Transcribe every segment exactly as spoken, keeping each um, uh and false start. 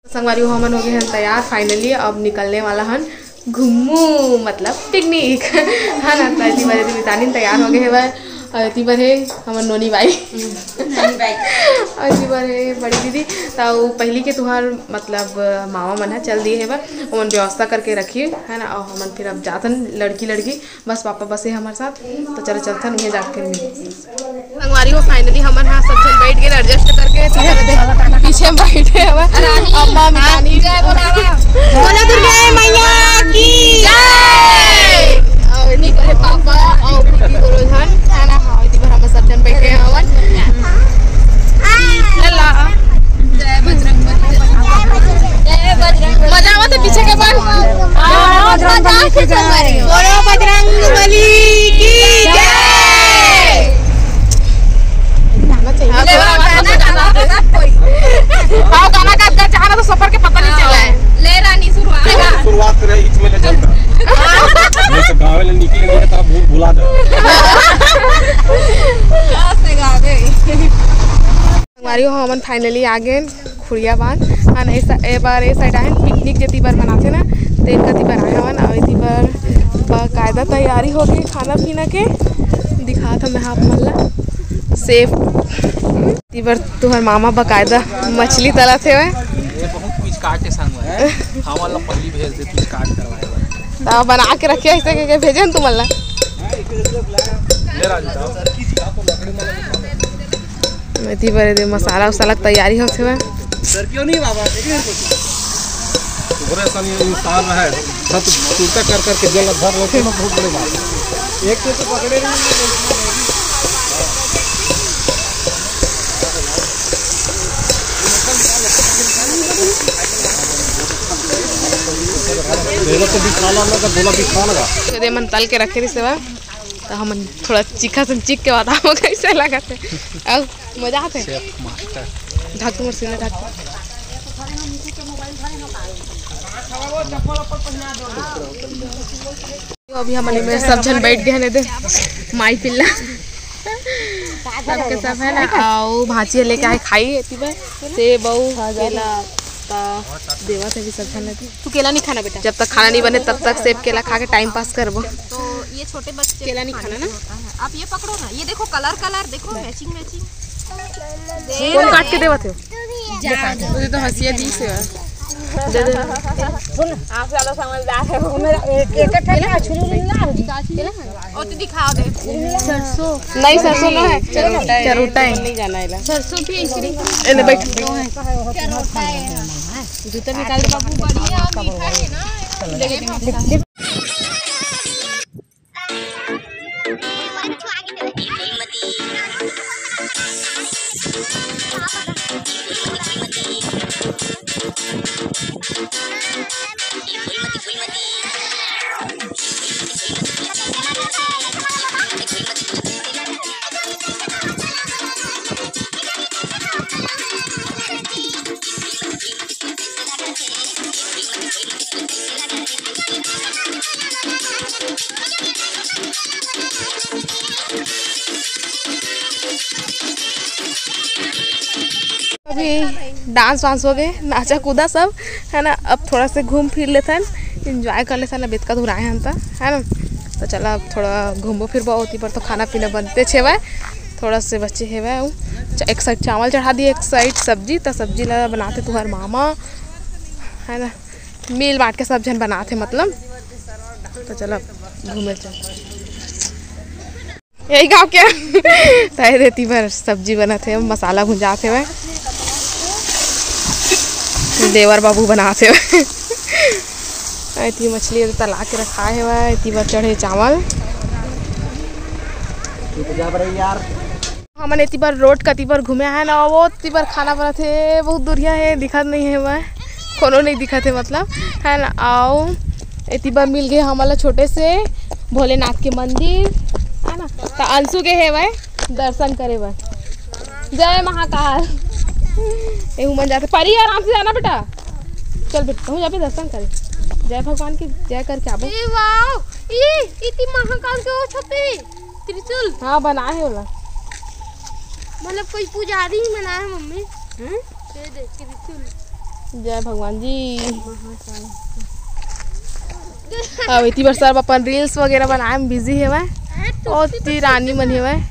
संगवारी हो, हमन हो गे हन तैयार finally, अब निकलने वाला हन घूमू, मतलब picnic, है ना। तो एती बर एती मितानिन तैयार हो गे हेवय, और एती बर हे हमर नोनी बाई। नोनी बाई। और एती बर हे बड़ी दीदी। तो पहली के तुहार मतलब मामा मन ह चल दिए हेवय, ओमन व्यवस्था करके रखिए, है ना। और हमन फिर अब जातन लड़की लड़की, बस पापा बसे हमर साथ, तो चलो चलथन उहें जाके फिर मिलथन। संगवारी हो, finally हमन हा सब झन बैठ गे adjust करके, पीछे में बैठे हवे अम्मा मितानी। जय बोला। बोलो दुर्गा मैया की जय। और एती बर पापा और दीदी दोनों झन, है ना। हाँ, एती बर हम सब झन बैठे हवन। लला। जय बजरंग बली। जय बजरंग बली। मजा आवत हे पीछे के बन। हाँ, मजा आवत हे संगवारी हो। बोलो बजरंग बली की जय। हाँ, गाना गात गात जहाँ ना तो सफर के पता नहीं चला है। ले रानी शुरुआत। शुरुआत करे, इसमें ले चलता। नहीं तो गावे ले निकले नहीं तो भूल भुला जाए। संगवारी हो, हमन finally आ गेन खुड़िया बांध। हाँ, ए सा-, ए बार ए side आए हन, picnic जेती बर मनाथे ना, तेन कती बर आए हवन। अउ एती बर बकायदा तैयारी हो गे खाना पीना के। दिखात हन मैं आप मन ला सेफ। एती बर तुहर मामा बकायदा मछली तलत हेवय। ये बहुत कुछ काटे संग है। हमन ला पहली भेज दे, कुछ काट करवाए बर। त बना के रखे, ऐसे के, के भेजे न तुमन ला। ले राजू, जाओ। एती बर दे मसाला उसाला के तैयारी होत हेवय। डर क्यों नहीं बाबा? देख रहे हैं कुछ? तोहरे असन ये इंसान है, सब कुर्ता कर करके जेल धर लेते हैं, बहुत बड़ी बात है। एक को तो पकड़े नहीं। तेरा तो बिछा ला ना, तो बोला बिछा लगा। तो दे मन तल के रखे रहिस हेवय। तो हमन थोड़ा चीखा सन, चीख के बताबो कैसे लगत हे। अउ मजा आत हे। Chef master. ढक मोर सीना ढक। अभी हमन में सब झन बैठ गे हन एदे। माई पिल्ला। सबके सब है ना। अउ भांची लेके आए खाई एती बर। सेब अउ केला। त देवत हे भी सब झन एती। तू केला नहीं खाना बेटा। जब तक खाना नहीं बने तब तक सेब केला खा के time pass करबो। तो ये छोटे बच्चे केला नहीं खाना ना। आप ये पकड़ो ना, ये देखो colour, colour देखो, matching matching। कौन काट के देवत हे? मुझे तो हंसिया दी से। दे दे। आप ज्यादा समझदार है। मेरा एक, एक, एक ठंडा छुरी ना हो जी। और तो दिखाओ दे। सरसों। नहीं, सरसों ना है। चरोटा है। चरोटा है। नहीं जाना है। सरसों भी ऐसी। ए, नहीं, बैठ। जूता निकाल के बाबू। बढ़िया मीठा है ना। अभी dance वांस हो गए, नाचा कूदा सब, है ना। अब थोड़ा से घूम फिर लेथन, enjoy कर लेथन। अब इतका दूर आए हन त, है ना, तो चला अब थोड़ा घूमबो फिरबो। ओती पर तो खाना पीना बनते छेवय, थोड़ा से बचे हेवय। उ च-, एक side चावल चढ़ा दिए, एक side सब्जी, त सब्जी ला बनाथे तुहर मामा, है ना, मिल बांट के सब झन बनाथे मतलब। तो चला घूमे चल। यही गाँव के। त एती बर सब्जी बनत हे, मसाला भुंजात हेवय, देवर बाबू बनात हेवय। एती मछली तला के रखाय हेवय, एती बर चढ़े चावल। हमन एती बर road कती बर घूमे आए ना, वो ती बर खाना बनत हे, बहुत दूरिया हे, दिखत नहीं हे वह। कोनो नहीं दिखत हे मतलब, है ना। अउ एती बर मिल गए हमन ला छोटे से भोलेनाथ के मंदिर, है ना। त अंशु गे हेवय दर्शन करे बर। जय महाकाल। एहू मन जाथे, परी आराम से जाना बेटा। चल बेटा, तहूँ जाबे दर्शन करे। जय भगवान की जय करके आबो। ए वाओ, ई इति महाकाल के ओ छपे त्रिशूल। हाँ, बनाए हे ओला। मतलब कोई पुजारी ही बनाए हे मम्मी। हम्म? ये देख त्रिशूल। जय भगवान जी। अब इति बर सब अपन reels वगैरह बनाए में busy हेवय। ओ ती रानी मन हेवय।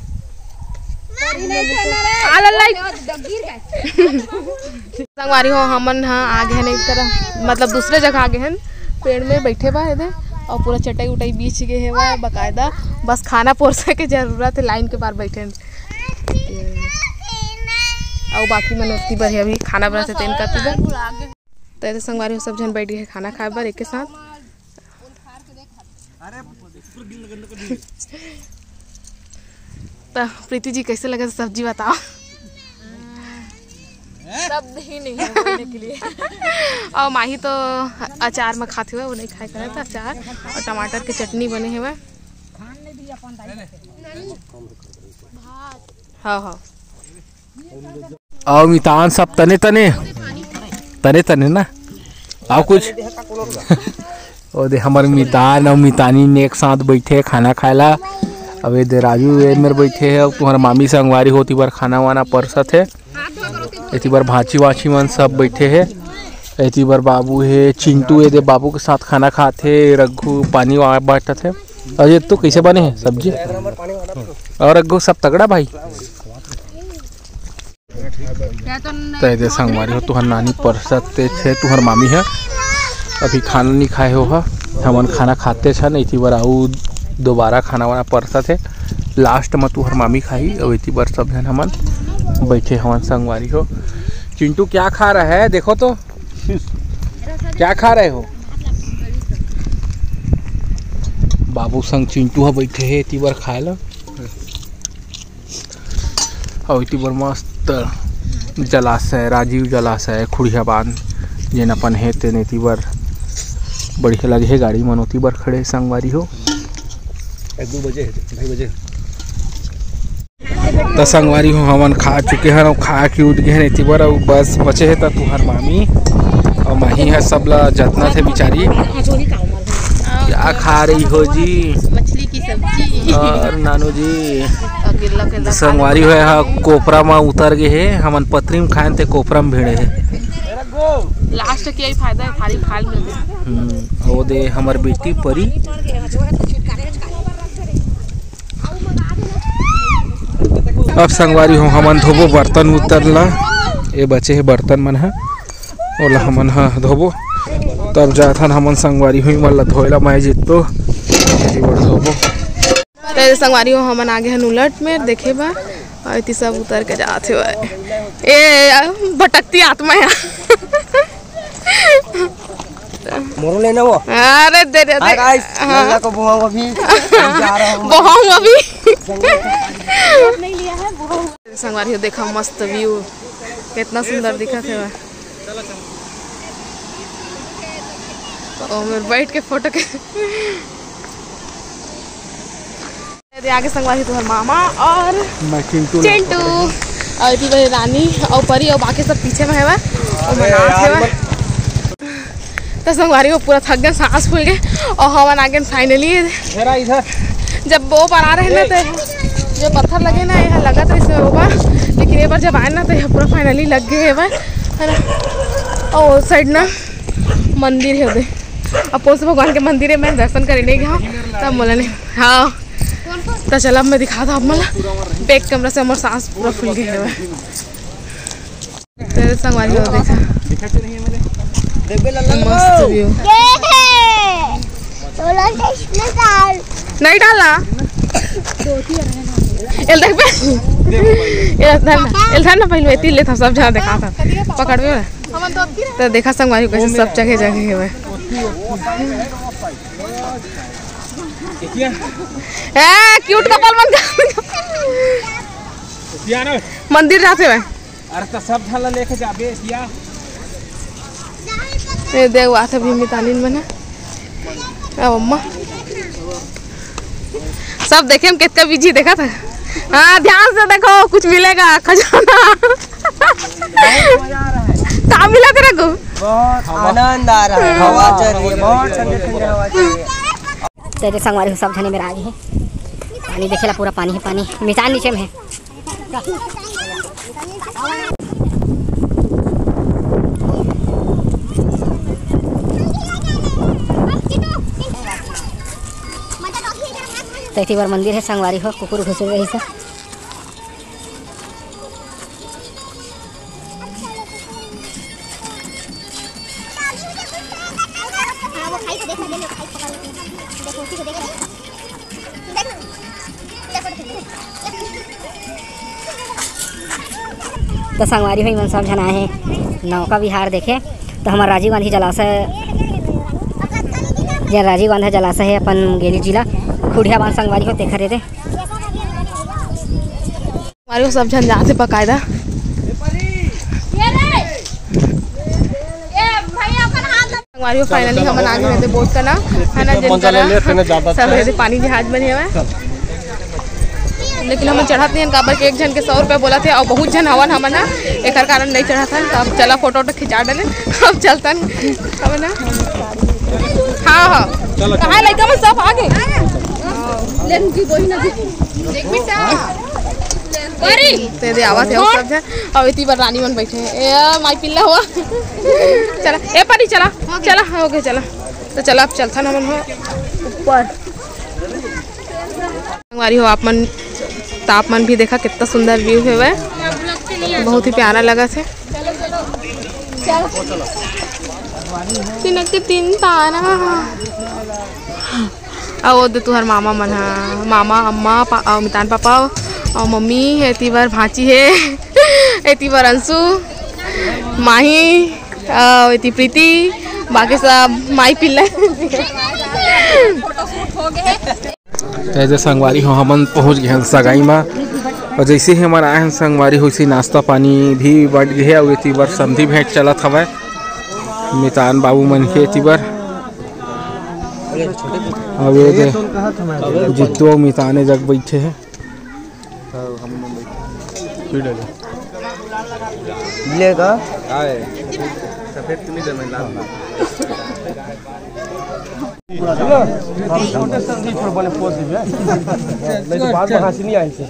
आ ला लाइट। संगवारी हो, हमन ह आ गे हन एक तरह, मतलब दूसरे जगह आ गे हन, पेड़ में बैठे बा एदे, अउ पूरा चटाई उटाई बिछ गे हेवय बकायदा। बस खाना परोसे के जरूरत हे, लाइन के पार बैठे हन। अउ बाकी मन ओती बर हे, अभी खाना बनाथे तेन करती बर। त एदे संगवारी हो, सब झन बैठ गे हे खाना खाए बर एके साथ। त प्रीति जी, कैसे लगे सब्जी बताओ। शब्द ही नहीं है बोलने के लिए। अउ माही तो अचार में खाते हुए, वो नहीं खाए करे, तो अचार अउ टमाटर के चटनी बने हुए। हाँ, हाँ। अउ मितान सब तने तने, तने तने ना, अउ कुछ। ओ दे हमर मितान अउ मितानी ने एक साथ बैठे खाना खाए ला। अब एदे राजू ए मेर बैठे हे, अउ तुहर मामी संगवारी हो ओती बर खाना वाना परसत हे। एती बर भांची वाची मन सब बैठे हे। एती बर बाबू हे, चिंटू एदे बाबू के साथ खाना खात हे, रघु पानी वा-, बांटत हे। अउ ये तो कैसे बने हे सब्जी? अउ रघु सब तगड़ा भाई? त एदे संगवारी हो, तुहर नानी परसत हे, तुहर मामी ह अभी खाना नहीं खाए हो ह। हमन खाना खाते छन, एती बर अउ दोबारा खाना वाना परसत हे। Last म तुहर मामी खाही, अउ एती बर सब झन हमन बैठे हवन संगवारी हो। चिंटू क्या खा रहा है, देखो तो, क्या खा रहे हो? बाबू संग चिंटू ह बैठे हे एती बर खाए ला। अउ एती बर मस्त जलाशय, राजीव जलाशय, खुड़िया बांध, जेन अपन हे तेन एती बर बढ़िया लगे हे। गाड़ी मन ओती बर खड़े संगवारी हो। एक दो बजे हे, ढाई बजे। त संगवारी हो, हमन खा चुके हन अउ खा के उठ गे हन एती बर, अउ बस बचे हे त तुहर मामी अउ माही ह सबला जतना थे बिचारी। क्या खा रही हो जी? मछली की सब्जी। अउ नानू जी, अकेला अकेला संगवारी हो, हा कोपरा म उतर गे हे, हमन पतरी म खाएन ते कोपरा म भिड़े हे। Last के यही फायदा हे, खाली खाल मिलते। हम्म, वो दे हमर बेटी परी। अब संगवारी हो, हमन धोबो बर्तन उर्तन ला, ए बचे हे बर्तन मन ह, ओला हमन ह धोबो। तब जाथन हमन संगवारी हो, मन ला धोए ला मैं जितो, एती बर धोबो। त संगवारी हो, हमन आगे हन उलट में देखे बर, अउ एती सब उतर के जात हे भाई। ए भटकती आत्मा हे। मोरो लेना वो। अरे दे दे, हाय दे। गाइस, हाँ। लल्ला को बोहाऊं अभी। जा रहा हूँ। बोहाऊं अभी। संगवारी हो, देखा मस्त view, कितना सुंदर दिखत हे। ओ मेर बैठ के फोटो के। ये आगे संगवारी तुहर मामा अउ मैं चिंटू ला चिंटू पकड़े हूँ। अउ एती बर रानी अउ परी अउ बाकी सब पीछे में हेवय। ओ अरे मनात यार, हेवय। मत त संगवारी हो पूरा थक गए, सांस फूल गए अउ हमन आ गए finally। जरा इधर। जब वो पर आ रहे ना तो जो पत्थर लगे ना, ये लगत रहिस हे ऊपर, लेकिन ये बार जब आए ना तो ये पूरा finally लग गए हेवय, है ना। अउ side ना मंदिर हे उदे। अब पोस भगवान के मंदिर हे, मैं दर्शन करे नहीं गया हूँ, तब मोला नहीं। हाँ, त चला, अब मैं दिखाता हूँ आप मन ला। Back camera से हमर सांस पूरा फूल गए हेवय। तेरे संगवारी हो, देखा। मस्त view। नहीं डाला। एल देख बे। एल धर ना, एल धर ना, पहले एती ले था, सब जगह देखा था। पकड़ में। त देखा संगवारी हो, कैसे सब जगह जगह हेवय। ए, cute couple मन का। मंदिर जाते हुए। अरे त सब झन ला लेके जाबे, एतिया। ए, देख, बात अभी मितानिन मन हे। अब अम्मा। सब देखे में कितना busy देखा था। हाँ, ध्यान से देखो, कुछ मिलेगा खजाना। बहुत मजा आ रहा है। का मिला तेरे को? बहुत आनंद आ रहा है, हवा चल रही है, बहुत ठंडी ठंडी हवा चल रही है। तेरे संगवारी हो, सब झने मेरा आगे है। पानी देखेला, पूरा पानी ही पानी, मितान नीचे में है। एती बर मंदिर हे संगवारी हो, कुकुर घुसे रहिस हे। तो संगवारी हो, इमन सब झन आए हे नौका विहार देखे। तो हमर राजीव गांधी जलाशय, जे राजीव गांधी जलाशय हे अपन गेली जिला खुड़िया बांध संगवारी हो, तेखर एदे। संगवारी हो, सब झन जात हे बकायदा। संगवारी हो, finally हमन आ गे रहिते boat कना, है ना, जेन करा सब रहिते पानी जहाज बने हवय। लेकिन हमन चढ़त नहीं हन, काबर के एक झन के सौ रुपया बोलत हे अउ बहुत झन हवन हमन ह, एकर कारण नहीं चढ़त हन। तो अब चला, photo वोटो खिंचा डले, अब चलतन, अब ना। हाँ, हाँ, कहाँ लइका मन सब आ गे? ले जी, वही ना जी। देख बेटा। परी। ते दे आवत हे, सब झन। अब एती बर रानी मन बैठे हे। ए, माई पिल्ला हुआ। चला, ए परी, चला। चला, हाँ, OK, चला। तो चला, अब चलथन हमन हो ऊपर। संगवारी हो, आप मन, तो आप मन भी देखा, कितना सुंदर view हेवय, बहुत ही प्यारा लगत हे। तिनक के तीन तारा। अउ ओ दे तुहर मामा मन ह, मामा, अम्मा, पा-, अउ मितान पापा, अउ मम्मी, एती बर भांची हे, एती बर अंशु, माही, अउ एती प्रीति, बाकी सब माई पिल्ला। तो एदे संगवारी हो, हमन पहुंच गे हन सगाई मा, अउ जैसे ही हमन आए हन संगवारी हो, वैसे नाश्ता पानी भी बंट गे हे, अउ एती बर समधी भेंट चलत हवय। मितान बाबू मन के एती बर। अब ये दे जित्तो मिताने जग बैठे हे। मिलेगा। सफेद तो नहीं दे, मैं लाल। नहीं तो बात में हंसी नहीं आई से।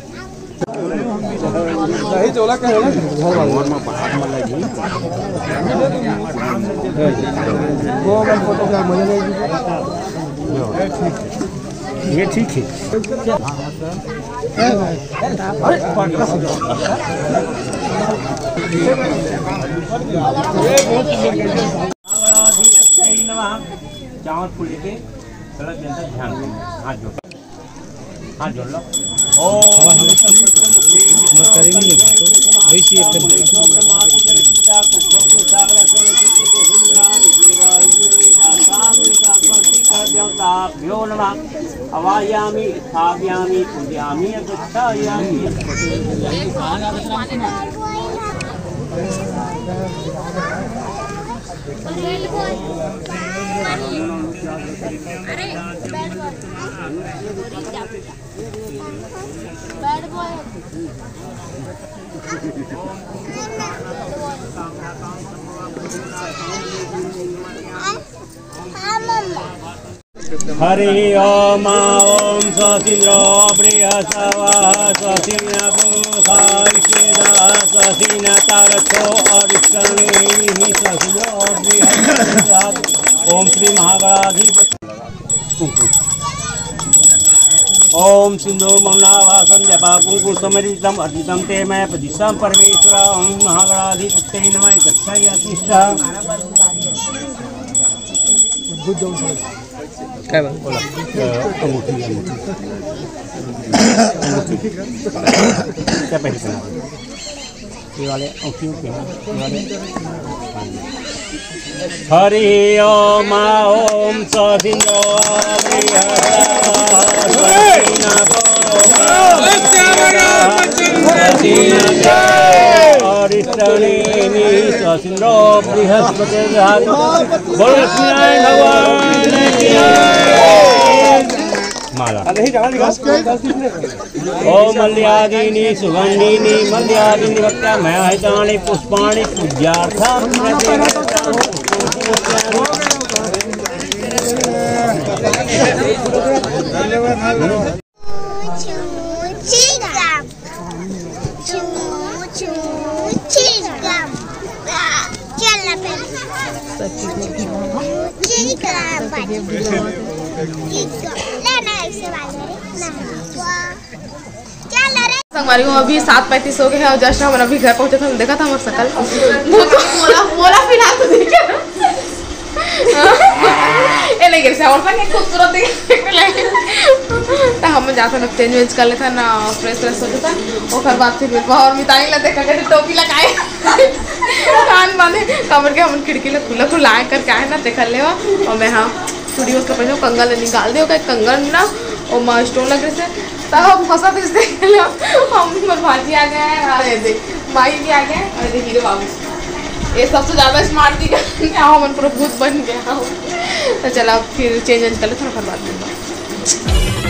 नहीं, चोला कहे ना, घर वाले। वो मैं फोटो क्या मजा नहीं। ये ठीक है। चावल फूल लेके गलत जन तक ध्यान देना। हाथ जोड़, हाथ जोड़ लो। ओम। देवताभ्यो नमः। आवाहयामि, स्थापयामि, पूजयामि, अधिष्ठापयामि। हरि ओम। ओम स्वस्ति न बृहस्पतिः, स्वस्ति न पूषा विश्ववेदाः, स्वस्ति न तारक्षो अरिष्टनेमिः, स्वस्ति नो बृहस्पतिः। ओम श्री महागणाधिपति। ओम सिंदूर मौनाभासम जपा कुंकुम समर्पितम अर्पितम ते मया प्रदिशम परमेश्वर। ओम महागणाधिपति नमः। गच्छायि अधिष्ठा। काय बात? बोला। अ, अंगूठी, अंगूठी। अंगूठी। क्या पहले सुना? ये वाले अंगूठी के हैं, ये वाले। हरि ओम। ओम स्वस्ति नो बृहस्पतिः। अरिष्टनेमि। स्वस्ति नो बृहस्पतिर्दधातु। बोलो लक्ष्मीनारायण भगवान की। माला। ओम मल्यादीनि सुगंधीनि मल्यादीनि भक्त्या मया हृतानि पुष्पाणि पूज्यार्थं। चू, चू, चू, चीगम। चल ना पहले। चीगम। ले ना, ऐसे बात करें। संगवारी हो, अभी सात पैंतीस हो गए हैं और just हम अभी घर पहुंचे थे, देखा था हमारे सकल। बोला, बोला फिलहाल तो देखे। ए, नहीं गिर से, और संगे खूबसूरत दिख ले। तो हम जाता ना, चेंज वेंज कर लेता ना, फ्रेश फ्रेश हो जाता। ओकर बाद फिर मिलबा और मिताई ला देखा के टोपी लगाए, कान बांधे, काबर के हमन खिड़की ला खुला खुला आए करके आए ना, देखा लेवा। और मैं, हाँ, स्टूडियो के पहले कंगन ला निकाल दे, ओकर कंगन ना, ओमा स्टोन लगे से, तब हम फंसा थे, इससे हम, हमर भाजी आ गए हैं, अरे देख, माई भी आ गए हैं, अरे देख, हीरो बाबू, ये सबसे ज्यादा स्मार्ट दिखा, हम पूरा भूत बन गया। तो चला, फिर चेंज वेंज कर लेते हैं, फिर बात करते हैं।